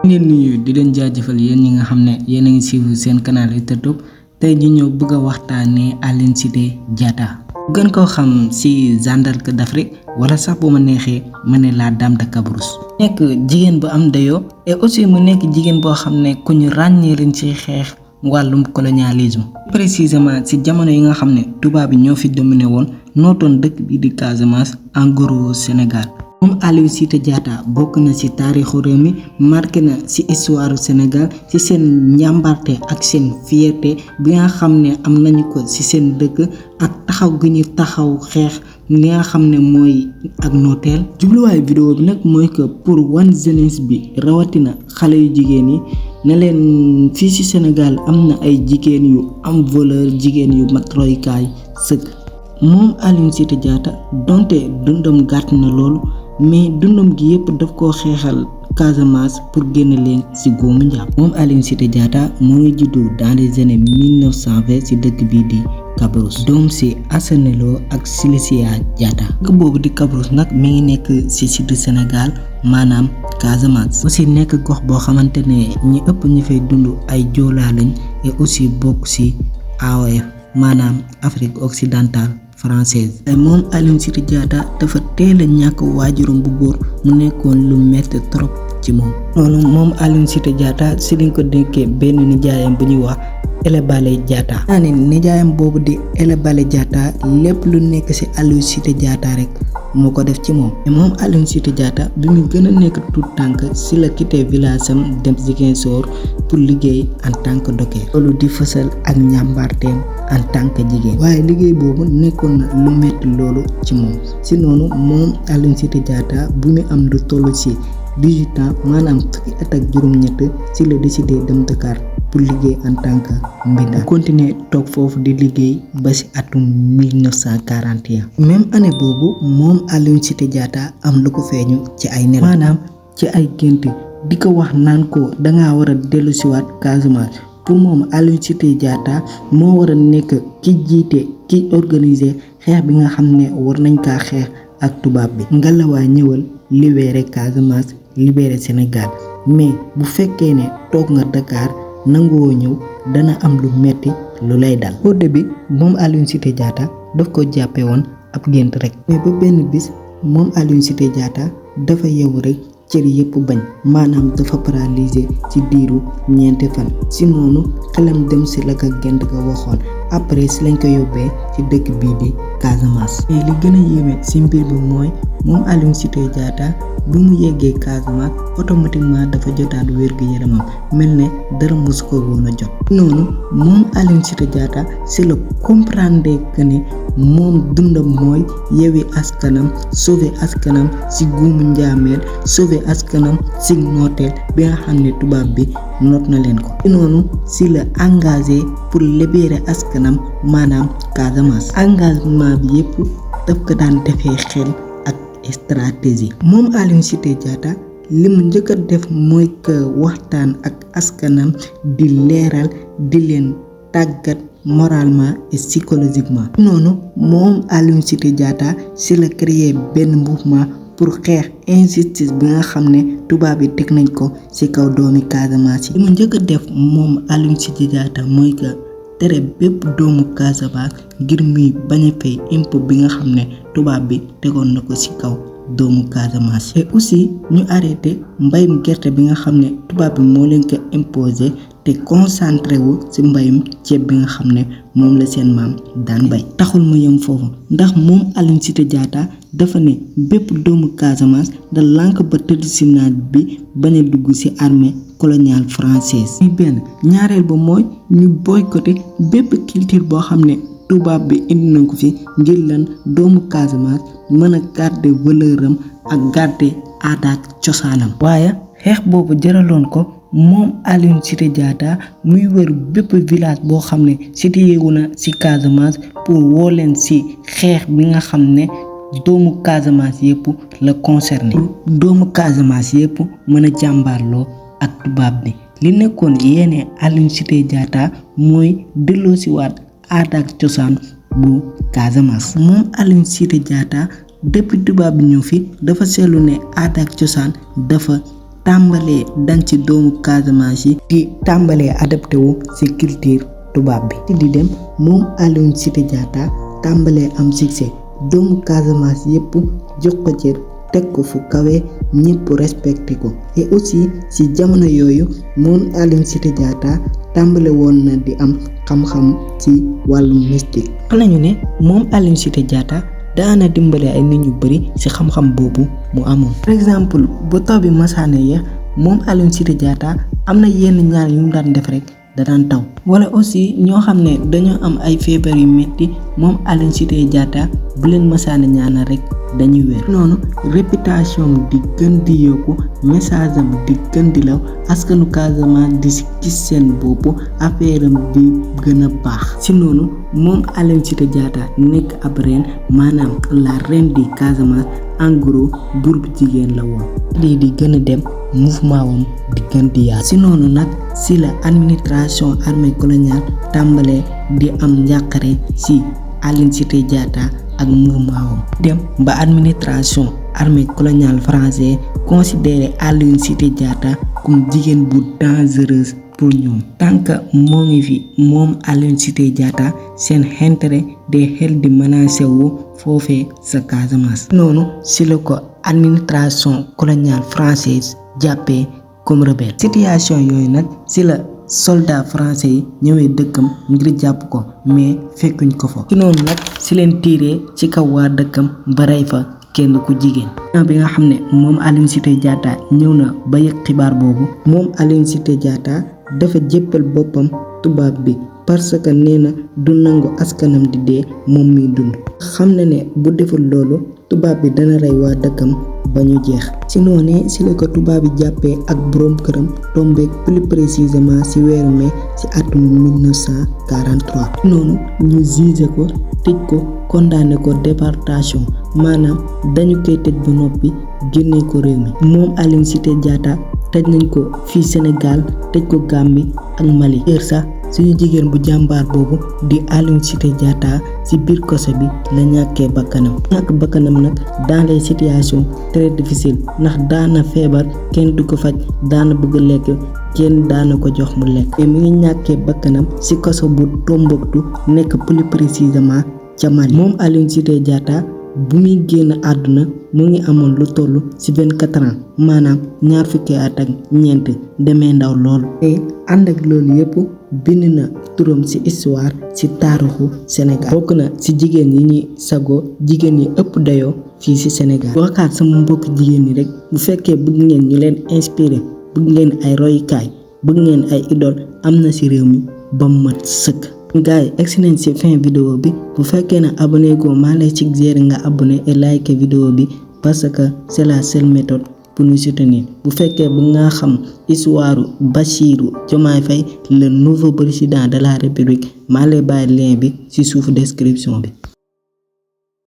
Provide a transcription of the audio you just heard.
ngeen nuyu di leen jaajëfal yéen ñi nga xam ne yéen a ngi suivre seen canal YouTube tey ñu ñëw bëgg a waxtaanee Aline Sitoé Diatta gën koo xam ci Jeanne d'Arc d'Afrique wala sax bu ma neexee ma ne la dame de Cabrousse nekk jigéen bu am dayoo et aussi mu nekk jigéen boo xam ne ku ñu ràññee leen ci xeex wàllum colonialisme précisément ci jamono yi nga xam ne tubaab bi ñoo fi dominé woon nootoon dëkk bi di Casamance en gros Sénégal. moom Aline Sitoé Diatta bokk na ci taarixu réew mi marqué na ci histoire Sénégal ci seen njàmbarte ak seen fierté bi nga xam ne am nañu ko ci seen dëkk ak taxaw gi ñu taxaw xeex li nga xam ne mooy ak nooteel. jubluwaayu vidéo bi nag mooy que pour wan jeunesse bi rawatina xale yu jigéen yi ne leen fii ci Sénégal am na ay jigéen yu am valeur jigéen yu mat royukaay sëkk. moom Aline Sitoé Diatta donte dundam gàtt na loolu mais dundam gi yëpp daf koo xeexal Casamance pour génn leen ci góomu njàpp. moom Aline Sitoé Diatta moo ngi juddu dans les années 1920 ci dëkk bii di Cabrousse doom ci Assane Lo ak Silicia Diatta. dëkk boobu di Cabrousse nag mi ngi nekk ci sud Sénégal maanaam Casamance. aussi nekk gox boo xamante ne ñi ëpp ñu fay dund ay joolaa lañ et aussi bokk ci AOF maanaam Afrique occidentale française. moom Aline Sitoé Diatta dafa teel a ñàkk waajuram bu góor mu nekkoon lu metti trop ci moom. loolu moom Aline Sitoé Diatta ci liñ ko dénkee benn nijaayam bu ñuy wax Elebale Diatta. naa ne nijaayam boobu di Elebale Diatta lépp lu nekk ci Aline Sitoé Diatta rek moo ko def ci moom. mais moom Aline Sitoé Diatta bi mu gën a nekk tout tànk ci la quitté village am dem Ziguinchor pour liggéey en tant que docker. loolu di fësal ak njàmbaarteem en tant que jigéen. waaye liggéey boobu nekkoon na lu metti loolu ci moom ci noonu moom Aline Sitoé Diatta bu mu am lu toll ci 18 ans maanaam fukki at ak juróom-ñett ci la décidé dem Dakar pour liggéey en tant que mbindaan. continuer toog foofu di liggéey ba ci atum 1941. même année boobu moom Aline Sitoé Diatta am lu ko feeñu ci ay nelaw maanaam ci ay gént di ko wax naan ko dangaa war a dellusiwaat Casamance. pour moom Aline Sitoé Diatta moo war a nekk ki jiite ki organiser xeex bi nga xam ne war nañ kaa xeex ak tubaab bi. ngalawaa ñëwal libérer Casamance libérer Sénégal mais bu fekkee ne toog nga Dakar nanguwoo ñëw dana am lu metti lu lay dal. au début moom Aline Sitoé Diatta daf ko jàppe woon ab gént rek mais ba benn bis moom Aline Sitoé Diatta dafa yeewu rek cër yëpp bañ maanaam dafa paralysé ci diiru ñeenti fan ci noonu xelam dem ci la ko gént ga waxoon après ci lañ ko yóbbee ci dëkk bii di Casamance. mais li gën a yéeme ci mbir bi mooy moom Aline Sitoé Diatta bu mu yeggee Casamance automatiquement dafa jotaat wér-gu-yaramam mel ne dara mosu ko woon a jot. noonu moom Aline Sitoé Diatta ci la comprendre que ne moom dundam mooy yewi askanam sauver askanam ci guumu njaameel sauver askanam ci nooteel bi nga xam ne tubaab bi noot na leen ko. noonu ci la engagé pour libérer askanam maanaam Casamance. engagement bi yépp daf ko daan defee xel ak stratégie. moom Aline Sitoé Diatta li mu njëkk a def mooy que waxtaan ak askanam di leeral di leen tàggat moralement et psychologiquement. noonu moom Aline Sitoé Diatta ci la créer benn mouvement pour xeex injustice bi nga xam ne tubaab yi teg nañ ko ci kaw doomi Casamance yi. li mu njëkk a def moom Aline Sitoé Diatta mooy que tere bépp doomu Casamance ngir muy bañ a fay impôt bi nga xam ne tubaab bi tegoon na ko ci kaw doomu Casamance. et aussi ñu arrêté mbayum gerte bi nga xam ne tubaab bi moo leen ko imposé te concentré wu ci mbayum ceeb bi nga xam ne moom la seen maam daan bay. taxul mu yem foofu ndax moom Aline Sitoé Diatta dafa ne bépp doomu Casamance da lànk ba tëdd ci naaj bi bañ a dugg ci armée coloniale française. muy benn ñaareel ba mooy ñu boycotté bépp culture boo xam ne tubaab bi indi nañ ko fi ngir lan doomu Casamance mën a garder valeur am ak garder aada ak cosaanam. waaye xeex boobu jaraloon ko moom Aline Sitoé Diatta muy wër bépp village boo xam ne situé wu na ci Casamance pour woo leen ci xeex bi nga xam ne doomu Casamance yépp la concerné. doomu Casamance yépp mën a jàmbaarloo ak tubaab bi. li nekkoon yéene Aline Sitoé Diatta mooy delloosiwaat aada ak cosaan bu Casamance. moom Aline Sitoé Diatta depuis tubaab bi ñëw fi dafa seetlu ne aada ak cosaan dafa tàmbalee dañ ci doomu Casamance yi di tàmbalee adapté wu ci culture tubaab bi di dem moom Aline Sitoé Diatta tàmbalee am succès doomu Casamance yépp jox ko cër teg ko fu kawe ñépp respecté ko et aussi ci jamono yooyu moom Aline Sitoé Diatta tàmbale woon na di am xam-xam ci wàllum mystique. xam nañu ne moom Aline Sitoé Diatta daana dimbale ay nit ñu bari ci xam-xam boobu mu amoon. par exemple bu taw bi masaana yeex moom Aline Sitoé Diatta am na yenn ñaan yu mu daan def rek da daan taw. wala aussi ñoo xam ne dañoo am ay feebar yu metti moom Aline Sitoé Diatta bu leen masaana ñaanal rek dañuy wér. noonu réputation di gën di yokku message am di gën di law askanu Casamance di gis seen bopp affaire am di gën a baax. ci noonu moom Aline Sitoé Diatta nekk ab reine maanaam la reine du Casamance en gros buur bu jigéen la woon. lii di gën a dem mouvement wam di gën di yaatu. ci noonu nag ci la administration armée coloniale tàmbalee di am njàqare ci Aline Sitoé Diatta ak mouvement wam dem ba administration armée coloniale française considéré Aline Sitoé Diatta comme jigéen bu dangereuse pour ñoom. tant que moo ngi fi moom Aline Sitoé Diatta seen intérêt day xel di menacé wu foofee sa Casamance. noonu ci la ko administration coloniale française jàppee comme rebelle. situation yooyu nag ci la soldat français yi ñëwee dëkkam ngir jàpp ko mais fekkuñ ko fa. ci noonu nag ci leen tiiree ci kaw waa dëkkam ba rey fa kenn ku jigéen. bi nga xam ne moom Aline Sitoé Diatta ñëw na ba yëg xibaar boobu moom Aline Sitoé Diatta dafa jéppal boppam tubaab bi parce que nee na du nangu askanam di dee moom miy dund. xam na ne bu deful loolu tubaab bi dana rey waa dëkkam ba ñu jeex. ci noonee ci la ko tubaab bi jàppee ak boroom këram tombé plus précisément ci weeru mai ci atum 1943. noonu ñu jugé ko tëj ko condamné ko déportation maanaam dañu koy tëj ba noppi génne ko réew mi. moom Aline Sitoé Diatta tëj nañ ko fii Sénégal tëj ko Gambie ak Mali. sax suñu jigéen bu jàmbaar boobu di Aline Sitoé Diatta ci biir kaso bi la ñàkkee bakkanam. ñàkk bakkanam nag dans les situations très difficiles ndax daana feebar kenn du ko faj daana bëgg lekk kenn daana ko jox mu lekk. te mi ngi ñàkkee bakkanam ci kaso bu Tombouctou nekk plus précisément ca Mali. moom Aline Sitoé Diatta bu muy génn àdduna mu ngi amoon lu toll ci 24 ans maanaam ñaar fukki at ak ñeent demee ndaw loolu. te ànd ak loolu yépp bind na turam ci histoire ci taarixu Sénégal. bokk na ci jigéen yi ñuy sagoo jigéen yi ëpp dayoo fii ci Sénégal. waxaat sama mbokk jigéen ñi rek bu fekkee bëgg ngeen ñu leen inspiré bëgg ngeen ay royukaay bëgg ngeen ay idole am na ci réew mi ba mat sëkk. gars yi egsi nañ ci fin vidéo bi bu fekkee ne abonné go maa lay suggérer nga abonné et like vidéo bi parce que c'est la seule méthode pour nous soutenir. bu fekkee bu nga xam histoire Bassirou Diomaye Faye le nouveau président de la République maa lay bàyyi lien bi ci suufu description bi.